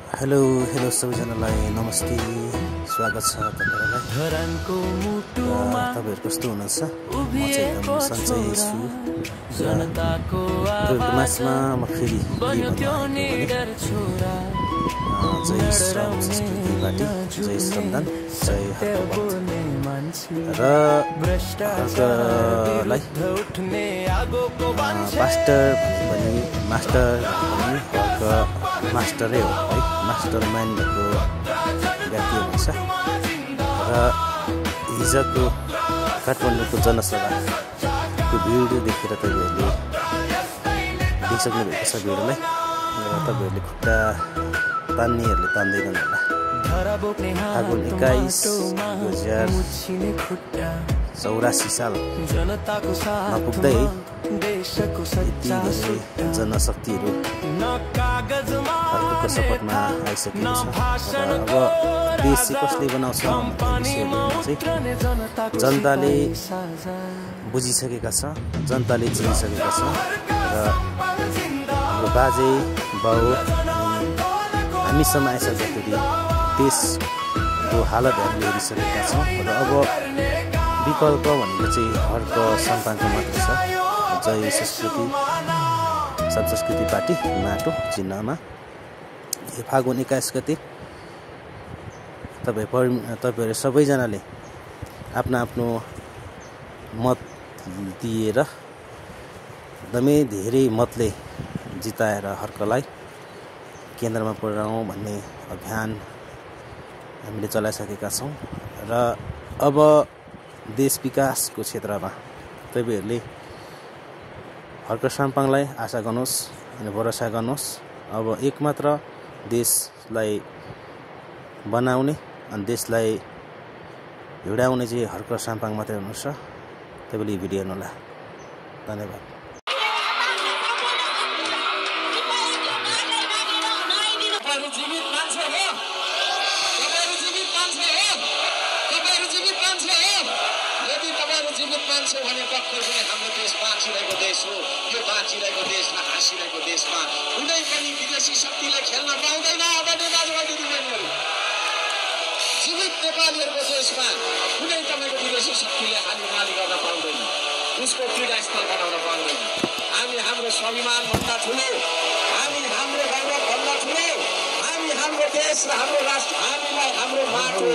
Hello सबैजनालाई नमस्ते, स्वागत छ तपाईहरुलाई। तपाईहरु कस्तो हुनुहुन्छ? म चाहिँ एकदम सन्चै छु। मासमा म फेरि जय श्रम संस्कृति पार्टी, जय श्रमदान, जय र हर्कलाई पास्टर पनि मास्टर पनि हर्क मास्टरै हो है, मास्टर माइन्डको व्यक्ति हुनुहुन्छ। र हिजोको काठमाडौँको जनसभाको भिडियो देखेर तपाईहरुले देखिसक्नु भएको छ भिडियोलाई। र तपाईहरुले खुट्टा तान्नेहरुले तान्दै गर्नु होला। फागुन 21 2084 साल नपुग्दै यति धेरै जनशक्तिहरू अर्को शपथमा आइसकेको छ। अब देश चाहिँ कसले बनाउँछ चाहिँ जनताले बुझिसकेका छ, जनताले चिनिसकेका छ। र हाम्रो बाजे बाउ हामीसम्म आइसक्दाखेरि देशको हालत हामीले हेरिसकेका छौँ। र अब विकल्प भनेको चाहिँ हर्क सन्तानको मात्र छ। जय संस्कृति पार्टी माटो चिन्हमा फागुन 21 गते तपाईहरु सबैजनाले आफ्नो आफ्नो मत दिएर एकदमै धेरै मतले जिताएर हर्कलाई केन्द्रमा पुर्याउँ भन्ने अभियान हामीले चलाइसकेका छौँ। र अब देश विकासको क्षेत्रमा तपाईहरुले हर्क साम्पाङलाई आशा गर्नुहोस् अनि भरोसा गर्नुहोस्। अब एकमात्र देशलाई बनाउने अनि देशलाई हिँडाउने चाहिँ हर्क साम्पाङ मात्रै हुनुहुन्छ। तपाईले भिडियो हेर्नु होला। धन्यवाद। मान्छे भने पक्कै पनि हाम्रो देश बाँचिरहेको देश हो। यो बाँचिरहेको देशमा हाँसिरहेको देशमा कुनै पनि विदेशी शक्तिले खेल्न पाउँदैन। अब दाजुभाइ दिदीबहिनीहरू, जीवित नेपालीहरूको देशमा कुनै तपाईँको विदेशी शक्तिले हालिमाली गर्न पाउँदैन, उसको क्रीडा स्थल बनाउन पाउँदैन। हामी हाम्रो स्वाभिमान भन्दा ठुलो, हामी हाम्रो गौरव भन्दा ठुलो, हामी हाम्रो देश र हाम्रो राष्ट्र, हामीलाई हाम्रो माटो